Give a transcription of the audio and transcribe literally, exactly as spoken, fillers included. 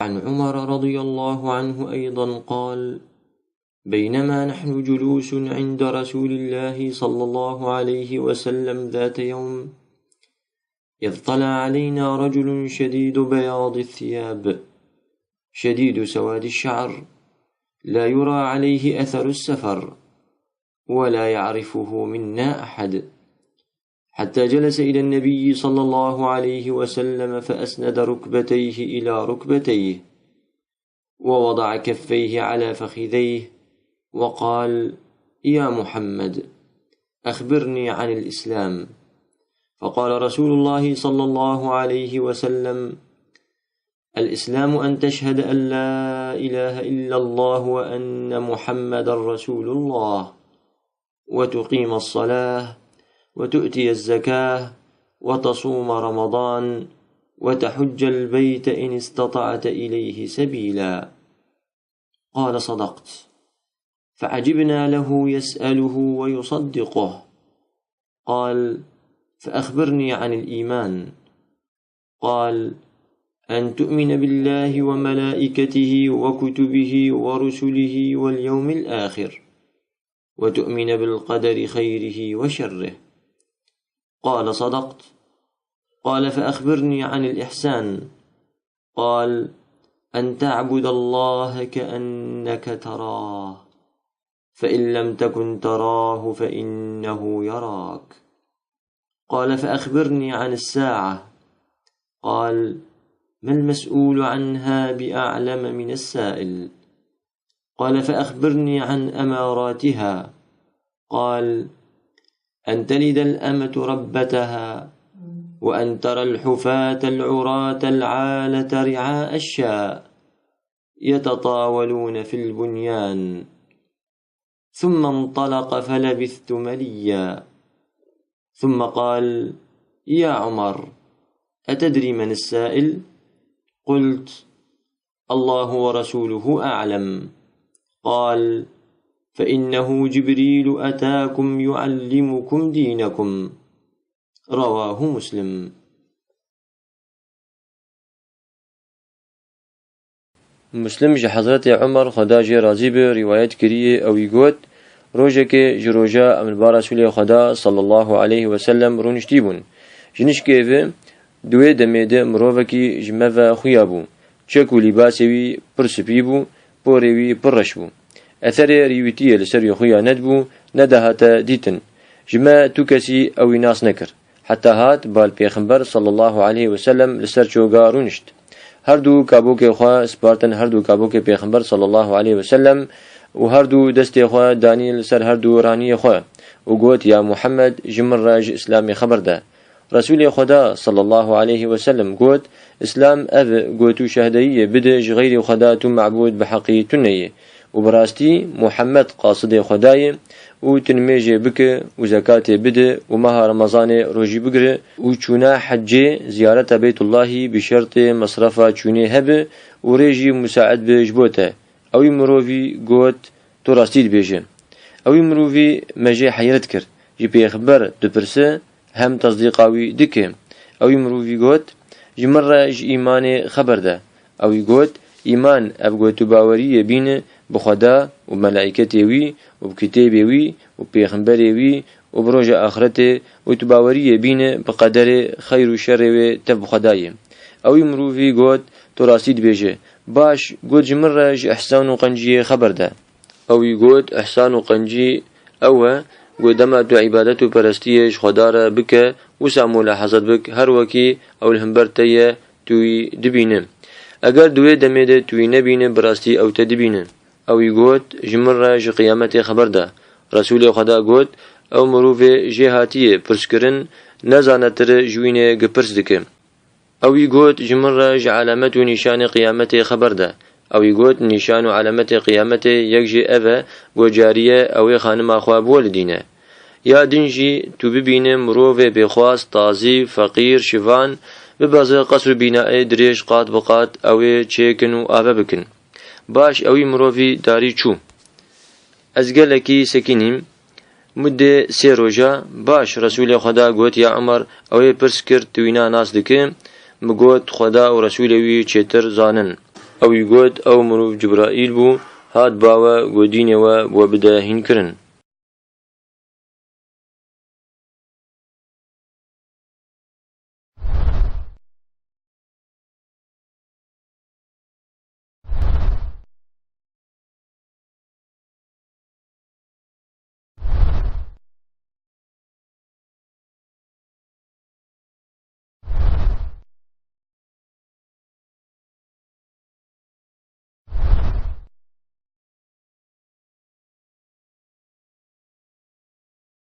عن عمر رضي الله عنه أيضا قال: بينما نحن جلوس عند رسول الله صلى الله عليه وسلم ذات يوم، إذ طلع علينا رجل شديد بياض الثياب، شديد سواد الشعر، لا يرى عليه أثر السفر، ولا يعرفه منا أحد، حتى جلس إلى النبي صلى الله عليه وسلم فأسند ركبتيه إلى ركبتيه، ووضع كفيه على فخذيه، وقال: يا محمد، أخبرني عن الإسلام. فقال رسول الله صلى الله عليه وسلم: الإسلام أن تشهد أن لا إله إلا الله وأن محمدا رسول الله، وتقيم الصلاة، وتؤتي الزكاة، وتصوم رمضان، وتحج البيت إن استطعت إليه سبيلا. قال: صدقت. فعجبنا له يسأله ويصدقه. قال: فأخبرني عن الإيمان. قال: أن تؤمن بالله وملائكته وكتبه ورسله واليوم الآخر، وتؤمن بالقدر خيره وشره. قال: صدقت. قال: فأخبرني عن الإحسان. قال: أن تعبد الله كأنك تراه، فإن لم تكن تراه فإنه يراك. قال: فأخبرني عن الساعة. قال: ما المسؤول عنها بأعلم من السائل. قال: فأخبرني عن أماراتها. قال: أن تلد الأمة ربتها، وأن ترى الحفاة العراة العالة رعاء الشاء، يتطاولون في البنيان. ثم انطلق فلبثت مليا. ثم قال: يا عمر، أتدري من السائل؟ قلت: الله ورسوله أعلم. قال: فإنه جبريل أتاكم يعلمكم دينكم. رواه مسلم. Muslim ji Hezretê Umar, Xweda jê razî be, rîwayet kiriye, ew î got: Rojekê ji roja em li ba Resûlê Xweda sallallahu aleyhi ve sellem rûniştî bûn. Ji nişkê ve di wê demê de mirovekî ji me ve xuya bû. Çek û lîbasê wî pir spî bû, porê wî pir reş bû. Etherê rîwîtiyê li ser wî xuya nedibû, nedihate dîtin. Ji me tu kesî ew wî nas nekir. Heta hat bal Pêxember sallallahu aleyhi ve sellem li ser çoga rûnişt. Her du kabokê xwe spartin her du kabokê Pêxember sallallahu aleyhi ve sellem û her du destê xwe danî li ser her du raniyê xwe û got: Ya Muhammed, ji min re ji Îslamê xeber de. Resûlê Xweda sallallahu aleyhi ve sellem got: Îslam ev e, got û şehdeyiyê bide ji xeyrî Xweda tu mebûd bi heqî tune ye û bi rastî Muhammed qasidê Xweda ye û tu nimêjê bike û zekatê bide û meha Remezanê rojî bigire û çûna hecê, ziyareta Beytullahî, bi şertê mesrefa çûnê hebe û rê jî musaid be ji bo te. Ewî mirovî got: Tu rastî dibêje. Ewî mirovî me jê heyret kir. Ji Pêxember dipirse, hem tesdîqa wî dike. Ewî mirovî got: Ji min re ji îmanê xeber de. Ewî got: Îman ev got û baweriyê bîne bi Xweda û melaîketê wî û bi kitêbê wî û pêxemberê wî û bi roja axretê û tu baweriyê bîne bi qederê xeyr û şerê wê tev bi Xweda ye. Ewî mirovî got: Tu rastî dibêje. Baş, got, ji min re ji îhsan û qenciyê xeber de. Ewî got: Îhsan û qencî ew e, got, dema tu îbadet û perestiyê ji Xweda re bike, wisa mulahezet bik, her wekî ew li hember te ye, tu wî dibîne. Eger di wê demê de tu wî nebîne, bi rastî ew te dibîne. Ewî got: Ji min re ji qiyametê xeber de. Resûlê Xweda got: Ew mirovê jê hatiye pirskirin, nezane tire ji wînê gi pirs dike. Ewî got: Ji min re ji alamet û nîşanê qiyametê xeber de. Ewî got: Nîşan û alametê qiyametê yek jê ev e, got, cariye ew ê xanima xwe biwelidîne. Ya din jî tu bibîne mirovê bêxwaz, tazî, feqîr, şivan, bibeze qesr û bînaê dirêj qat bi qat ew ê çêkin û ave bikin. Baş, ewî mirovî darî çû. Ez gelekî sekînîm. Mudê sê roja, baş, Resûlê Xweda got: Ya Umar, ew ê pirs kir, tu wîna nas dike? Min got: Xweda û Resûlê wî çêtir zanin. Ew jî got, Ew mirov Cibraîl bû, hat ba we, got, Dînê we bi we bide hînkirin.